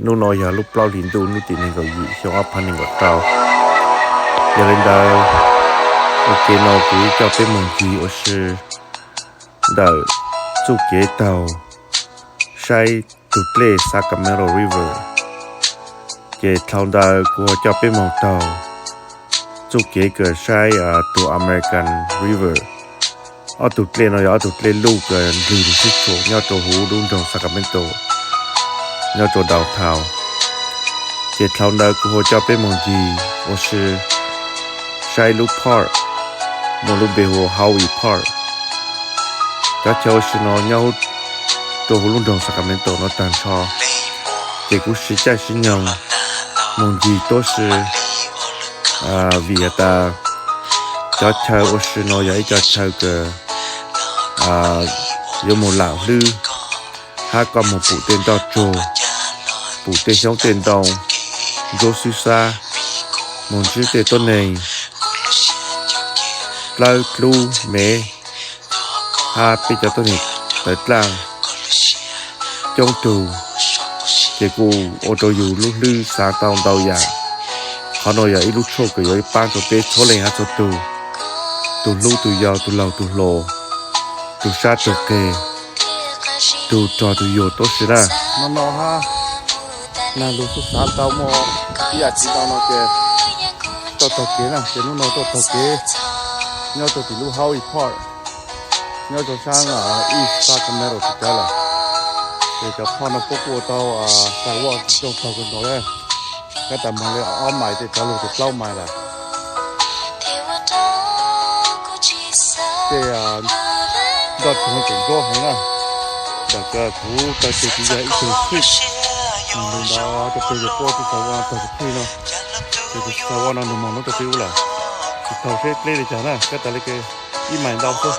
Hnub no yog lub plaub hlis ntuj hnub tim nees nkaum yim xyoo ob phav nees nkaum rau. Yog li ntawd, ua ke no kuv yuav coj peb mus ncig ua si ntawm txuj kev taug saib tus dlej Sacramento River. Ces dhau ntawd kuv ho coj peb mus taug txuj kev kws saib tus American River. Ob tug dlej no yog ob tug dlej luj kws ndlwg lug sib tshuam nyob rau huv lub nroog Sacramento, nyob rau downtown. Ces dhau ntawd kuv ho coj peb mus ncig ua si saib lub park muaj lub npe hu ua Howey Park. Cov chaw ua si no nyob rau huv lub nroog Sacramento no tag nrho, ces kuv siv caij siv nyoog mus ncig tuab si, vim has tas cov chaw ua si no yog ib co chaw kws yuav mus lam hlwb, hab koj mus pum tej nroj tsuag, pum tej xyoob tej ntoo, ntsuab xwb xab, mus ntsib tej tuab neeg dlawb dlub mev, hab peb cov tuab neeg tawv dlaaj coob tug, ces kuj ua rau yus lub hlwb xaav tau ntau yam. Qhov no yog ib lub tshuaj kws yuav paab rau peb txhua leej hab txhua tug, tug hlub tug yau, tug laug tug hluas, tug sab tug qeeg, tug rog tug yuag tuab si na. No no hab, naag lug xub xaav tau muaj ib yam tsi tau no ces tuaj taug kev na, ces hnub no tuaj taug kev nyob rau tim lub Howey Park, nyob rau saab East Sacramento teb chaws lawm. Ces cov park no puab kuj ua tau sidewalk zoo taug kawg nkaus le, kab tas moog le ob mais tej rov lug rau plaub mais lawm. Tej nroj tsuag tseem ntsuab heev na. Ntawm kuv taug ces kuv yog ib tug switch, nws ntawd rau peg yog puab tug sidewalk taug tug thij no, ces tug sidewalk no nws moog nub rau peb ub lawm. Tsis taug seb dleb li cas na, kab tas le ke ib mais ntau xwb.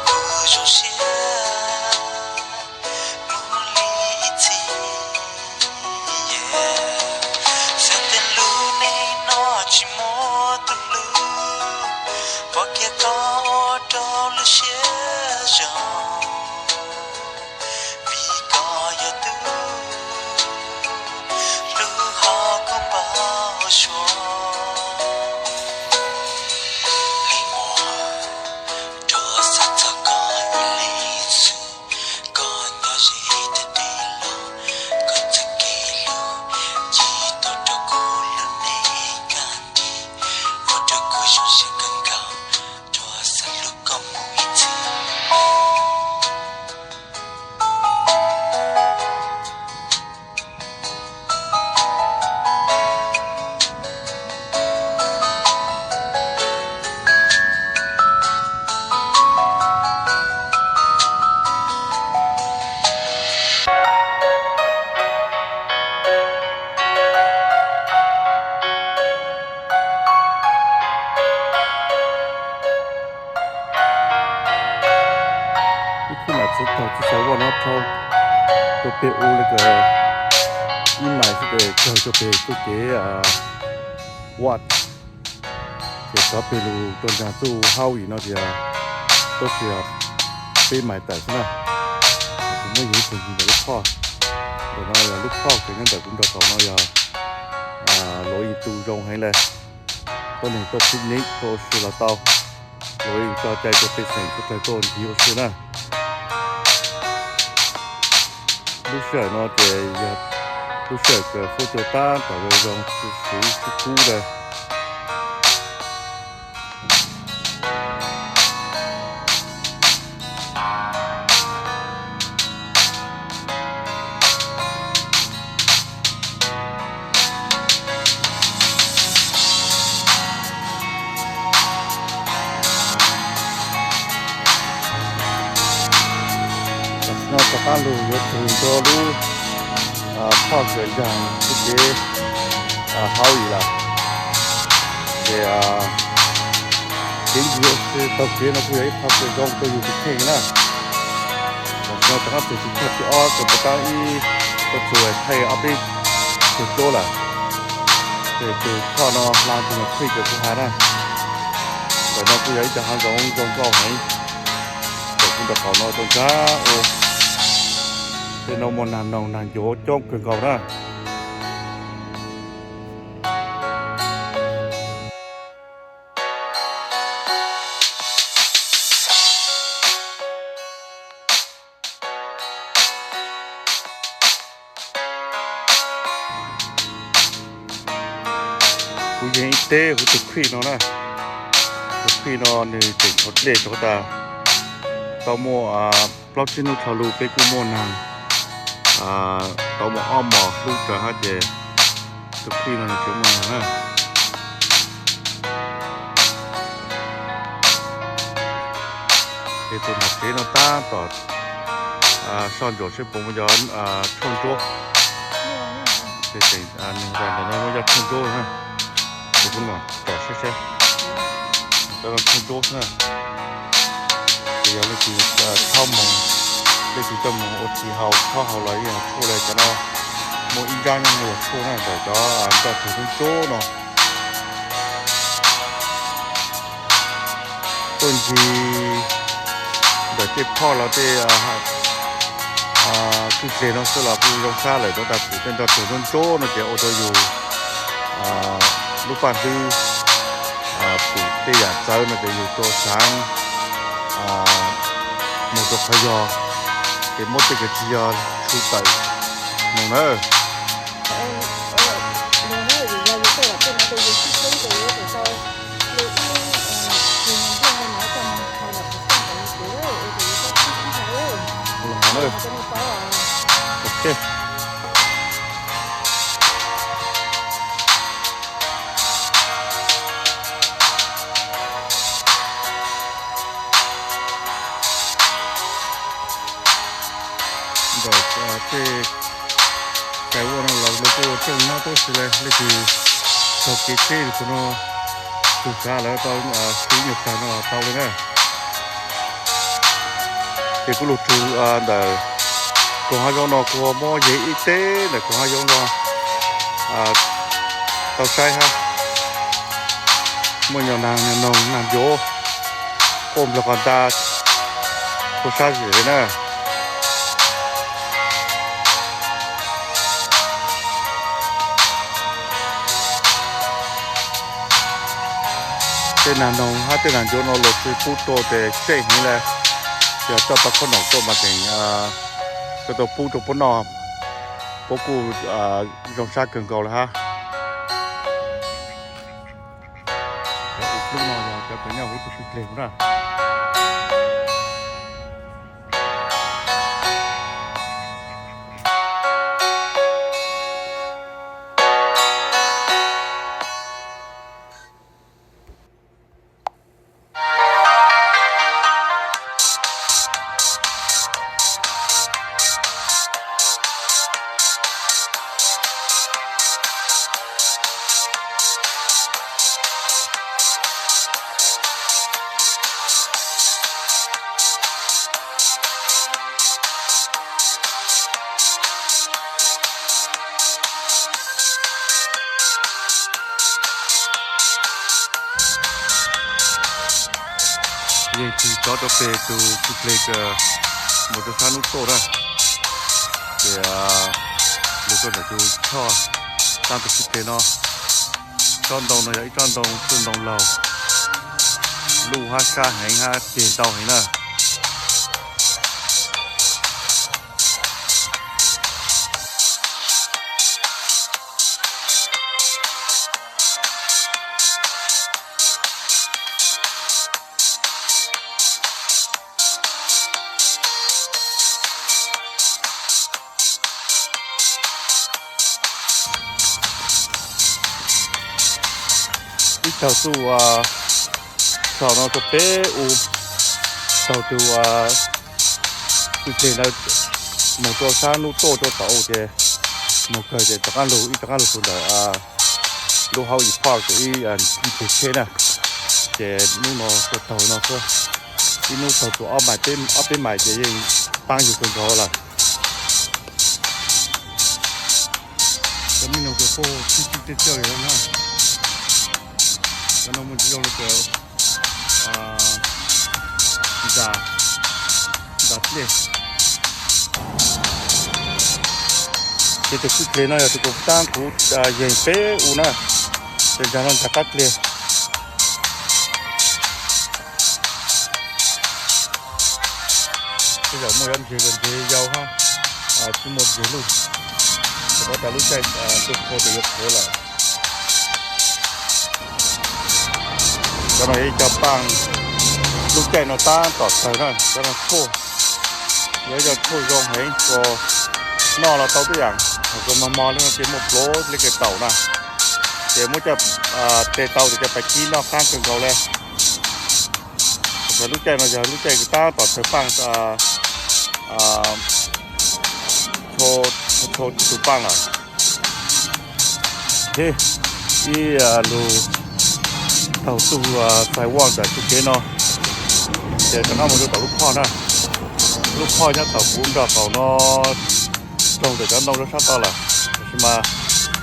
Ib khub nam txiv taug txij sidewalk no dhau rau peg ub le kawg ib mais xwb ces kawg rau peg txuj kev Watt, ces rov peg lug rau nraag txuj Howey no ces tuab si peb mais tawm xwb na. Kuv muab yug ib tug ntawm lub park, ntawm no yog lub park kws nyob ntawm kuv nraag kaum no yog Loews Inn tu zoo heev le, tuab neeg tuaj picnic tuaj ua si los tau. Loews Inn tso cai rau pej xeem txhua tug tuaj ncig ua si na. Lub sij hawm no ces yog lub sij hawm kws fuab cua tab tom zoo zoo, tsi suv tsi kub le. Tam sim no rov qaab lug yuav txug rua lub park kws nraag txuj kev Howey lawm. Ces kev ncig ua si taug kev no kuj yog ib qho kws zoo rua yug tus kheej na. Tam sim no rov qaab txug tus choj thib ob kws puag ta ib, tuaj txug thaij ob peb tug dluab lawm. Ces tus choj no hla tus nyuas txhij kws kuv has na. Ntawm no kuj yog ib cov haav zoov zoo nkauj heev. Ntawm kuv nraag qaum no rau nraag ua, tej no muaj naag noog naag ncuav coob kawg nkaus na. Yeej ib teb huv tus khij no na. Tus khij no nws tseem tshuav dlej tshuav tas. Tau muaj plaub tsib hnub dhau lug peb kuj muaj neeg tau muaj ob mos hlub raws hab ces tus khij no nws tseem muaj neeg na. Ces tus nam tsev no tab tom soj ntsuam seb puas muaj cov tshuaj ntsuab. Ces ntawm no muaj cov tshuaj ntsuab na. Ces kuv mam tsom seb seb. Cov no tshuaj ntsuab xwb na. Ces yog leej twg txhob moog, leej twg coj moog ua txiv haus txhob haus los yeej yog tshuaj le cov no. Muaj ib nrab nyob muaj yog tshuaj na ntawm cov nroj tug ntsuab no. Tuaj ncig ntawm tej phoj los tej kwj dleg no xwb los kuj zoo sab lawm rau tas pum tej nroj tug ntsuab ntsuab no ces ua rau yus lub paj hlwb pum tej yam txawv no ces yus tau xaav moog rau qhov yog, ces muab tej kws tsis yog tshu tawm moog na. Ok. Ntawm tej kais ua no los lawv kuj ua rooj nyob tuab si le, leej twg taug kev tsheb tus no, tus xav lawv tau siv nyuag tag no tau li na. Ces kuv lug rug ntawm koog hab zoov no kuv muab yeg ib teb ntawm koog hab zoov no tau saib hab. Muaj nyuag nag noog nag ncuav quaj nplawg qhov nta puag sab zem na. Tej nag noog hab tej nag ncuav no luag tsi pub rua ces tseg heev le, yog coj tau khob noom tuaj mas tseem coj tau pub rua puab noj, puab kuj zoo sab kawg nkaus le hab. Cov ua dlub no yog cov kws nyob huv tug kwj dleg na. Yeej tsis tov rau peg tug kwj dleg kws mus rau sab nub tuaj na. Ces lug rau ntawm tug choj taab tug kwj dleg no. Tsob ntoo no yog ib tsob ntoo txwj ntoo laug, luj hab sab heev hab ceg ntau heev na. Ib txhais txuj txhais no rua peb u, txhais tug kwj dleg ntawd moog rua sab nub tuaj rua tom u ces moog kawg ces rov qaab lug ib rov qaab lug tug ntawm lub hauv ib park ib ntug tsheb na. Ces nub no tuaj taug no xwb, ib nub taug tug ob peb mais ces yeej paab yug kawg nkaus lawm. Cov me noog kws quaj tib tib tiaj tiaj li na. Cov no muaj ntsis zoo li kws ntsa dlej. Ces tug kwj dleg no yog tug kuv taab kuv yeeg peb u na, ces ntsa no ntsa qab dlej. Tej zaum muaj yuav ntseg, ntseg yau hab, tsis muaj ntseg luj, rau qhov tas lub caij ntuj qhua ces yuav qhuav lawm. Cov no yog ib co paaj, lub caij no tab tom tawg na, cov no tshuaj, yog ib co tshuaj zoo heev, noj los tau tib yam, hos koj mos mos li no ces muaj pluav li kawg taum na, ces muab coj tes tau ces cov pais kib noj qaab kawg nkaus le. Lub caij no yog lub caij tab tom tawg paaj, tau tug paaj lawm. Ib lug taug tug sidewalk ntawm tug kev no, ces rov qab moog rua tom lub park na. Lub park nyob tom kuv nraag qaum no, raug ntawm cov ntoo rua sab tod lawm, tab sis mas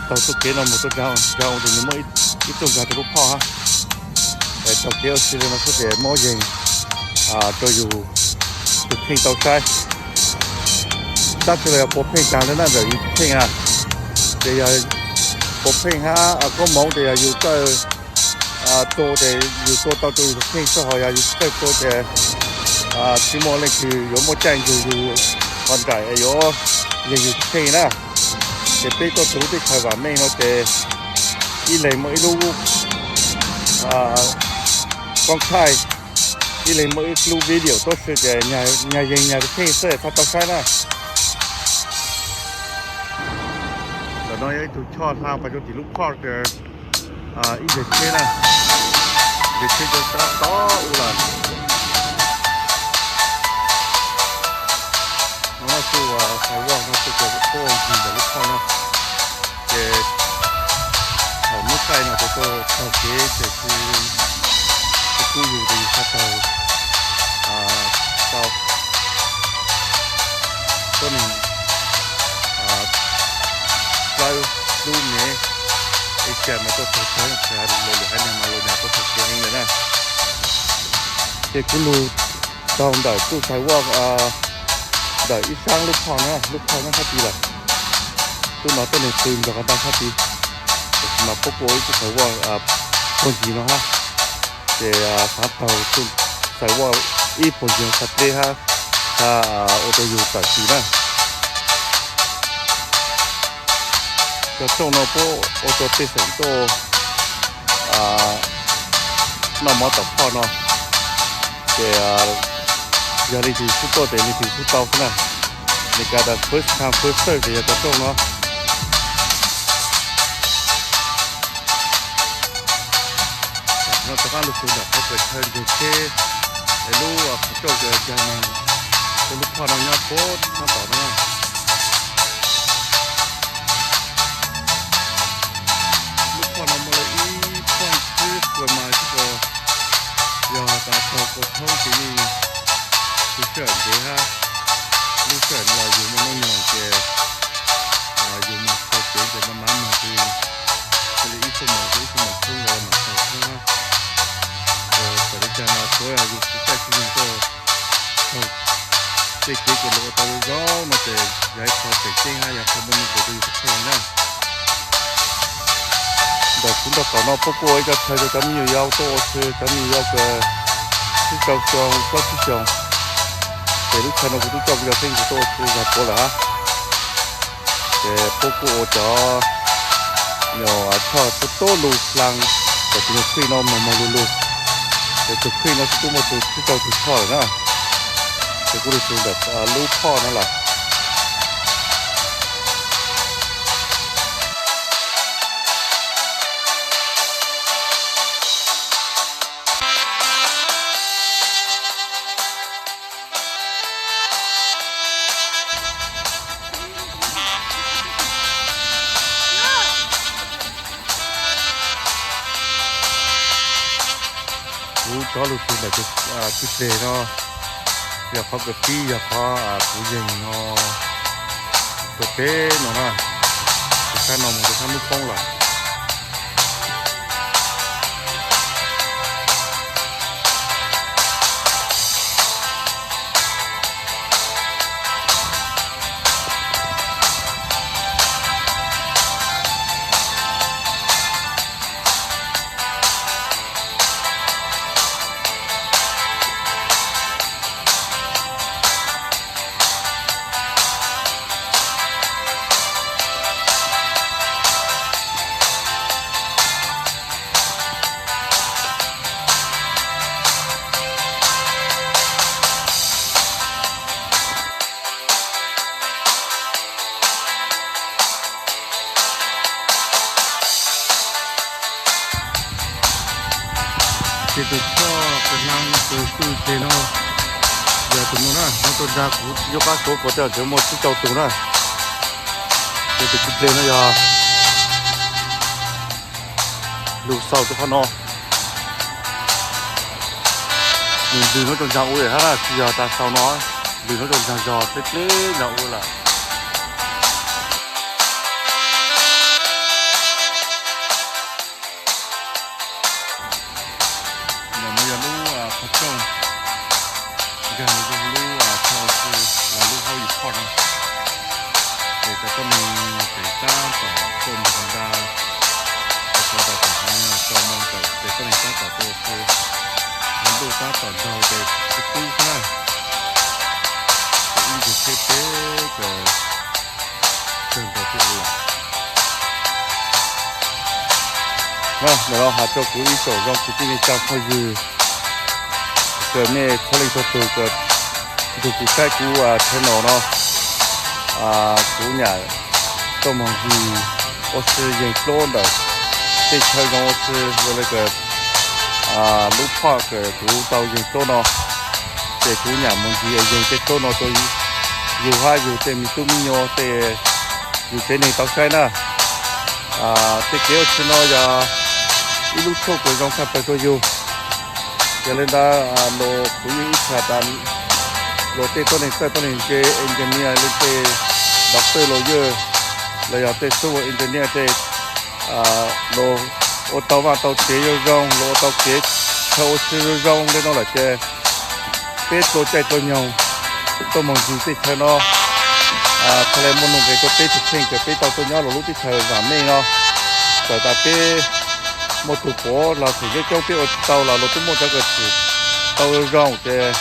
taug tug kev no moog rua nraag tes nwg muaj ib tug nkaag rua lub park hab. Taug kev ua si le no xwb ces muab yees rua yug tug kheej tau saib. Tab sis los yog puas pheej taag le na ntawm yug tug kheej na, ces yog puas pheej hab koob moov ces yog yug txawj txua ces yug txua tau rua yug tug kheej xwb, hos yog yug txawj txua ces tsis muaj leej twg yuav muaj caij nrug yug qhov nraim es yuav yees yug tug kheej na. Ces peb tuaj txug lub teb chaws vam meej no ces ib leeg muaj ib lub koob thaij, ib leeg muaj ib lub video tuab si ces nyag yees nyag tug kheej xwb txhob tau saib na. Ntawm no yog ib tug choj hla pas rua tim lub park, ib yawg tsheb na, yawg tsheb rau sab tod ub lawm. No tug sidewalk no tug kws puab ua ntsis ntawm lub park no, ces thaum nub qaij no ces tuaj taug kev ces tsis kub yug ces yug txhob taug tau. Tuab neeg plawb dub me ib txhia mas tuaj taug tag, lawv lwm haiv neeg mas lawv nyam tuaj taug kev heev lawm na. Ces kuv lug taug ntawm tug sidewalk ntawm ib saab lub park na, lub park nyob sab tid lawm. Tub no tuab neeg pw nrog qhov ntau sab tid, tab sis mas puab kuj ua ib tug sidewalk puag ncig no hab, ces xaav taug tug sidewalk ib puag ncig no txhad dleb hab, txhad ua rua yug tawm txim na. Cov rooj no puab ua rua pej xeem tuaj noj mov tom phoj no, ces yog leej twg xub tuaj ces leej twg xub tau xwb na. Meskas tas first come first serve ces yog cov rooj no. No rov qab lug txug ntawm qhov kws chaw nrug tsheb es lub qhov rooj kws yog lub phoj no nyob puag sab tom no. Lub phoj no muaj le ib point three square mile xwb ko. Yog tas taug kua thoob ces yeej tsis sij hawm ntev hab. Lub sij hawm no los yug muaj noob nyoog ces yug mas taug kev ces maj mam moog ces, cia li ib xuab moos rua ib xuab moos txhub ntawd mam taug thoob hab. Txawm li cas mas tsuav yog yug tsis caij tsis nyoog tuaj taug tej kev kws luas ua tau zoo no ces yog ib qho tseem ceeb hab yog qho muaj nuj nqis rua yug tus kheej na. Ntawm kuv nraug qaum no puab kuj ua ib co chaw rau cov me nyuam yaus tuaj ua si, cov me nyuam yaus kws tsib rau xyoo plaub tsib xyoos. Ces lub chaw no kuv tub coj kuv cov kheej kws tuaj ua si zag puav lawm hab. Ces puab kuj ua cov nyuag choj tub tub lug hla, tam sis nyuag creek no moog moog lug lug. Ces tug creek no tub tub muaj tug tsib rau tug choj lawm na. Ces kuv lug txug ntawm lub phoj no lawm. Kuv rov lug txug ntawm tug txij pleg no, yog qhov kws pib yog qhov kuv yeeg no rua peb no na, tug sab no moog rua sab nub poob lawm. Tus hlab tus kwj deg no yog tus no na, nyob rau ntag, kuv tsis nco qab xyov puas tej zaum ntshe muaj tsib rau tus na. Ces tus kwj deg no yog lug xaus rau qhov no. Nws ntws nyob rau ntsaag ua hab na, tsis yog tas xaus no, ntws nyob rau ntsaag zog, pleb pleb ntsaag ua lawm. Ntawm no yog lub qhov rooj, nkag mus rau lub chaw ua si los lub hauj lwm park no. Ces cov tuab neeg tseem tab tom tuaj mus ntag, rau qhov tau tawm tau moos tawm ces tuab neeg tab tom tuaj ua si, ntuj tab tom ntaug ces tub tub xwb na. Ces ib ntsis tsheb peb kawg, kawg nkaus thiaj ua lawm. Ntawm no has rua kuv ib tsoom zoo kwv tij neej tsaa phooj ywg, kws mej txhua leej txhua tug kws tug kuv saib kuv channel no, kuv nyam tuaj moog ncig ua si yeeg dlub ntawm tej chaw zoo ua si, zoo le kws lub park kws kuv tau yeeg dlub no, ces kuv nyam moog ncig yeeg tej dlub no rua yug hab yug tej me tub me nyuam tej yug tsev neeg tau saib na. Tej kev ua si no yog ib lub tshuaj kws zoo tshaj plaws rua yug. Yog le ntawd los kuv yeej ib txhia tas luag tej tuab neeg txawj tuab neeg ntse, engineer le tej doctor, lawyer, los yog tej civil engineer tej, luag ua tau vaaj tau tsev zoo zoo, luag ua tau kev chaw ua si zoo zoo le no lawm ces peb dlua caij dlua nyoog tuaj moog ncig tej chaw no, txhad le muaj nuj nqes rua peb tug kheej kws peb tau tuaj nyob rua lub teb chaws vaam meej no. Txawm tas peb muaj tug puav los txhum coob coob peb ua tsis tau los luag tub muaj cov kws txhum tau zoo zoo ces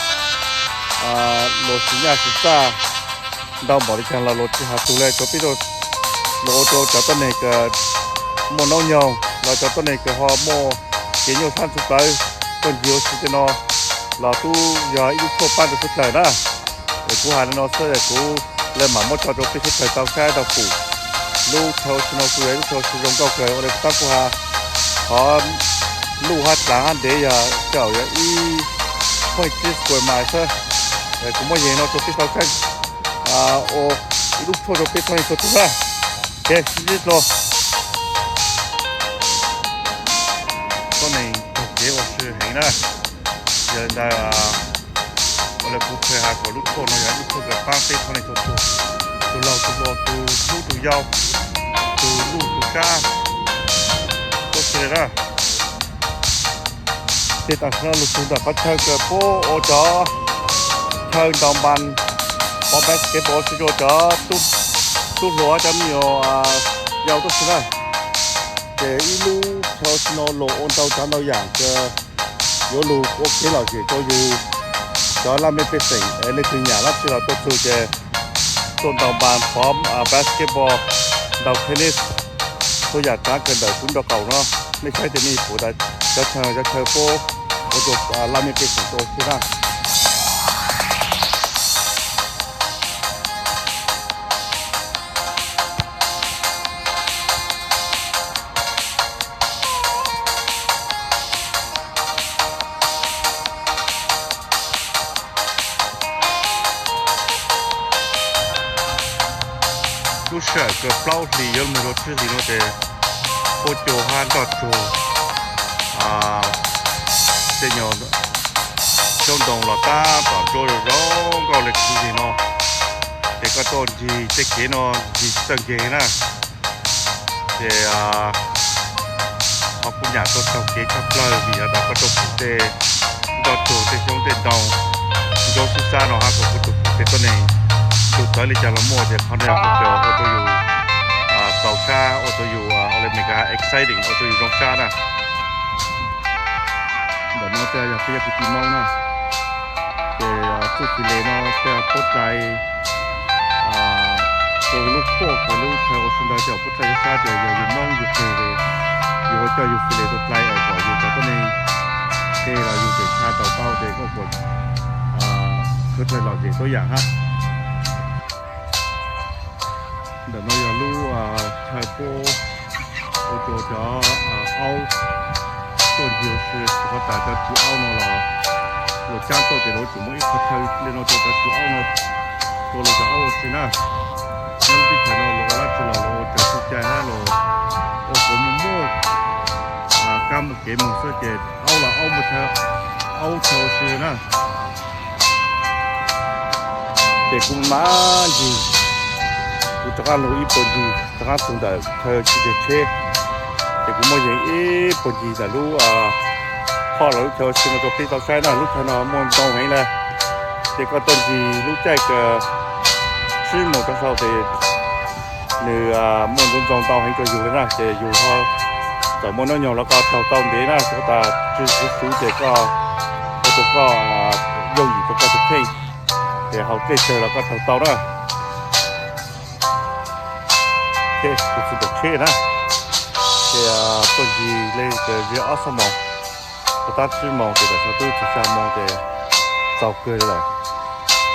luag siv nyaj siv txaj ntau npaum le caag los luag tsis has tug le, rua peb luag ua rua cov tuab neeg kws muaj noob nyoog los cov tuab neeg kws ho muaj kev nyuaj sab ntxhw plawv tuaj ncig ua si tej no los tub yog ib lub tshuaj paab rua suav dlawg na. Es kuv has le no xwb es kuv le maam muab tso rua peb suav dlawg tau saib tau pum. Lub chaw ua si no kuj yog ib lub chaw ua si zoo nkauj kawg, ua le kuv taab kuj has, qhov luj hab dlaav hab ntev yog tej zaum yog ib point six square mile xwb. Kuv muab yeeg no rua peb tau saib ua ib lub tshuaj rua peb txhua leej txhua tug na. Ok, sib ntsib dlua. Tuab neeg taug kev ua si heev na. Yog le ntawd, ua le kuv qha has kuas lub tshuaj no yog lub tshuaj kws paab peb txhua leej txhua tug, tug laug tug hluas, tug hlub tug yau, tug luj tug sab, tuab si le na. Tej tam sim no lug txug ntawm qhov chaw kws puab ua cov chaw ntaus npas, pov basketball si rua cov tub hluas cov me nyuam yau tuab si na. Ces ib lub chaw ua si no luag ua ntau tsav ntau yaam kws yuav lug ua kev lom zem rua yug cov laj mej pej xeem, leej twg nyam dlaab tsi los tuaj txug ces tuaj ntaus npas, pov basketball, ntaus tennis, txhua yaam tsav kawg ntawm kuv nraub qaum no. Mej saib tes mej pum tas cov chaw, cov chaw puab ua rua laj mej pej xeem tuaj ua si na. Lub sij hawm kws plaub hlis yuav moog rua tsib hlis no ces huab cua hab nroj tsuag, tej nyuag xyoob ntoo los tab tom nruab zoo zoo nkauj le kuv ntseeg no. Ces koj tuaj ncig tej kev no ncig txawj nkeeg na. Ces qhov kuv nyam tuaj taug kev tshaj plawg vim yog tas koj tuaj pum tej nroj tsuag tej xyoob tej ntoo nruab sub sab no hab kuas kuv tug pum tej tuab neeg tug txawv le caag los muaj ces qhov no yog qhov kws ua rua yug txaus sab, ua rua yug ua le Meskas has exciting, ua rua yug zoo sab na. Ntawm no tej yog peb yog kwv tij Moob na, ces txuj fim le no tej puab dlai rua lub khuaj kws lub chaw ua si ntawd ces puab dlai sab sab ces yog yug Moob yug Tsheej, yug ua coj yug fim le rua dlai es kom yug cov tuab neeg tej los yug tseem tsha tau paub ces koj kuas khwv dlai lom zem tuab yaam hab. Ntawm no yog lub chaw puab ua rua cov aub tuaj ncig ua si, rau qhov tas cov txiv aub no los luag cab tuaj ces luag tseem muaj ib qho chaw li no rau cov txiv aub no tua los cov aub ua si na. Nyob lub teb chaws no luag ua dab tsi los luag ua raws txoj cai hab los ua kom muaj muaj kab muaj kev moog xwb ces aub los aub muaj chaw, aub chaw ua si na. Ces kuv mam ncig, kuv rov qaab lug ib puag ncig rov qaab txug ntawm chaw tsis ntseg tsheb. Ces kuv muab yees ib puag ncig ntawm lub phoj los lub chaw ua si no rau peb tau saib na. Lub chaw no muaj ntau heev le. Ces koj tuaj ncig lub caij kaum tsib moos rau saum tes nws muaj ntau ntau ntau heev rau yug le na. Ces yug ho txawm muaj hnub nyoog los koj taug tau ntev na, rau qhov tas tsw xuv xuv ces koj ua rau koj yooj yim rau koj tus kheej, ces haus dlej tsawg los koj taug tau na. Kuv tsis ntaus tsheb na, ces tuaj ncig le zia ob xuab moos, puag ta tsib moos ces tam sim no twb txog xya moos ces txaus kawg lawm.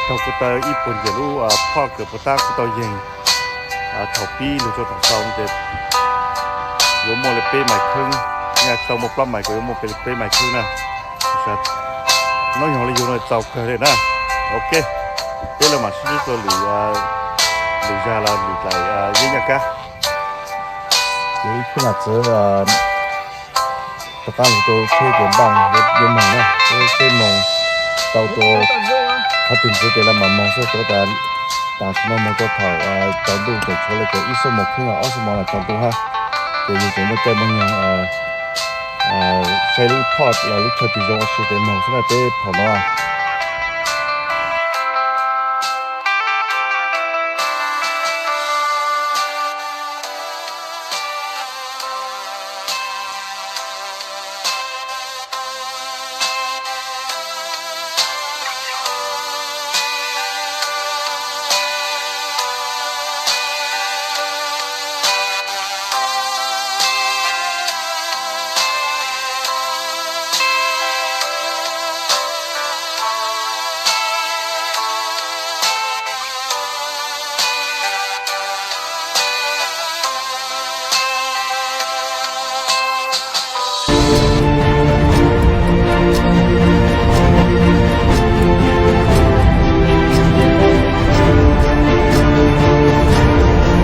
Taug kuv tau ib puag ncig lub phoj kws puag ta kuv tau yees thaum pib lug rau thaum xaus no ces yuav muaj li peb mais kheeb, nyaj tau muaj plaub mais kuj yuav muaj li peb mais kheeb na. Hnub nyoog li yug no txaus kawg li na. Ok, peb los mam sib ntsib dlua lwm, lwm zag los lwm daim yeeb nyaj kab. Ces ib khub nam txwv rov qaab lug rau tsheb ces npaaj yuav moog na, peb moog tau rau qhov twg ntxiv ces lawv mam moog xwb, rau tas tam sim no moog rau thaum tsaus ntuj ces tshuav le kaum ib xuab moos kheeb los ob xuab moos los tsaus ntuj hab. Ces yug tseem muaj caij muaj nyoog saib lub phoj los lub chaw twg zoo ua si ces moog xwb na peb thaum no.